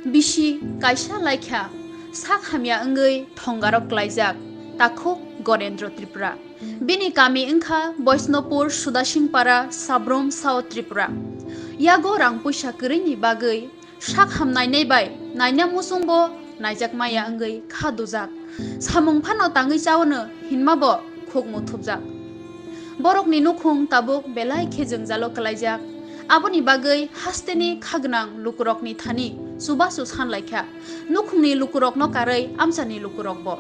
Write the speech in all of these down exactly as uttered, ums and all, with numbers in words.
Bisi kaisa laikha sak hamya wngwi thongarok klaijak takhuk Gorendra Tripura. Bini kami wngkha Boisnopur, Sudasingpara, Sabrum, South Tripura. Yago rang puisa kwrwini bagwi sak hamnainai bai naina muchungbo naijak maya wngwi kha dujak. Samung phano tangwi chaono hinmabo khukmu thupjak. Borokni nukhung tabuk belai khe jwngjalo kwlaijak. Aboni bagwi hasteni khagwnang lukurokni thani chubachu sanlaikha. Nukhungni lukurokno karwi amchani lukurokbo.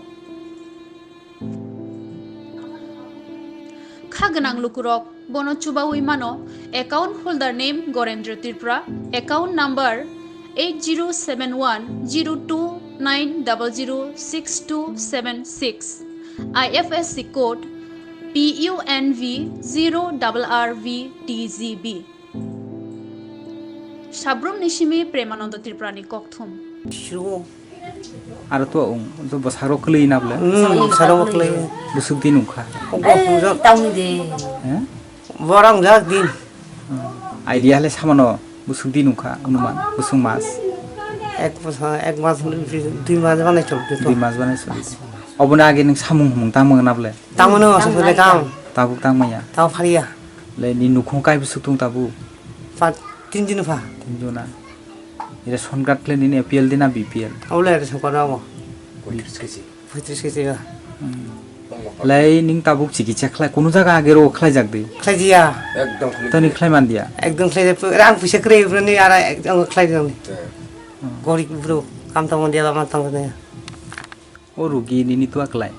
Khagwnang lukurok bono chubawi mano, account holder name Gorendra Tripura, account number eight zero seven one zero two nine double zero six two seven six, I F S C code P U N V zero R R V T G B. Sabrumni simi Premananda Tripurani kokthum. Aro to ong, to bwsarok kwlwi na bole? Hmm, bwsarok kwlwi. Bwswk din wngkha? Ogo, eh, wngkha. Tamni de. Eh? Borok wngkha din. Hmm. Idea le samano bwswk din wngkha, anuman, bwswk mas? Ek bosor, ek mas, dui mas banai choli to. Dui mas banai choli. Oboni age nwng samung humung tangma na bole? Tangmano aswk bole kam. Tabuk tangmaya. Tabo phariya. Le ni nukhung kai bwswk tung tabuk? Pa, tin din pha. Tin jona. Ira son card khle nini A P L di na B P L? Abo le ration card abo. Poitris kg. Poitris kg ga. Hmm. Lai ning tabuk chikitsa khlai, kunu jaga age ro khlai jak di? Khlai diya. Ekdom khlai. Toni khlai man diya? Ekdom khlai diya. Rang puisa kwrwi bro ni ara ekdom khlai diya. Te. Hmm. Gorib bro, kam tamo diya, lama tamo diya. O rugi nini tua klai.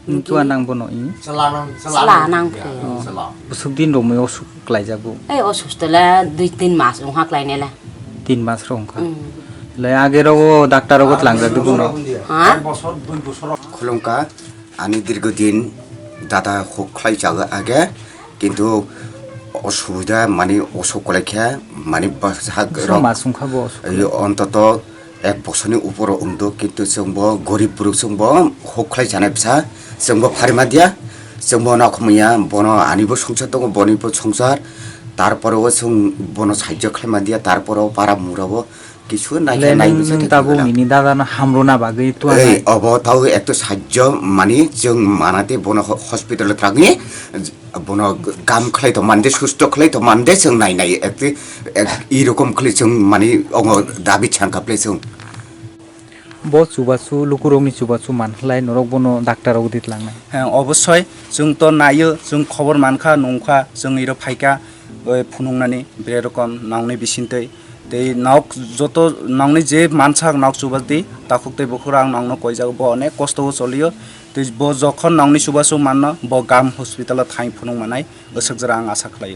Nini tua nang bono i? Chwla nang, chwla nang. Chwla nang khe. Oh. Chwla. Bwswk din romwi osuk klai jago? Ei, osuk tole dui tin mas wngkha klai nele. Tin mas ro wngkha. Mm. Le age rogo doctor rogo tlang jak di bono. Ha? Ek bosor, dui bosor. Khulumkha. Ani dirghodin dada huk khlai jago age, kintu osubida mani osuk kwlai khe mani bwsak rok. Mas wngkha bo osuk. Ei, ontoto ek bosorni uporo wngdo, kintu chwngbo gorib borok, chwngbo huk khlai janai bwsa, chwngbo pharima diya, chwngbo nakhumya, bono anibo songsar tongo, bonibo songsar, tarpore o chwng bono sahajyo khlaima diya, tarpore o para mura o Kisu nai khe nai nwng bwsa tabuk nini dada no hamrwna bagwi tua nai. Ei, obo tau ekto sajjo mani chwng mana tei bono ho-, hospital o twlangwi bono gam khlai tong mande, susto khlai tong mande chwng nai nai ekti ek, i rokom khlai chwng mani ongo dabi chang kha phlai chwng. Bo chubachu lukurokni chubachu man khlai norok bono doctor rok di tlangnai. He, obosoi chwng to naio, chwng khobor mankha, nungkha, chwng iro phaikha, oi phunuknani bre rokom nokni bisingtwi. Tei nok joto nokni je mansak nok chubadi, takhuk tei bukhuk ang nokno koijak, bo onek kosto o cholio. Tei bo jokhon nokni chubachu manno, bo gam hospital o thang phunuk manai, bwswk jora ang asa khlaio.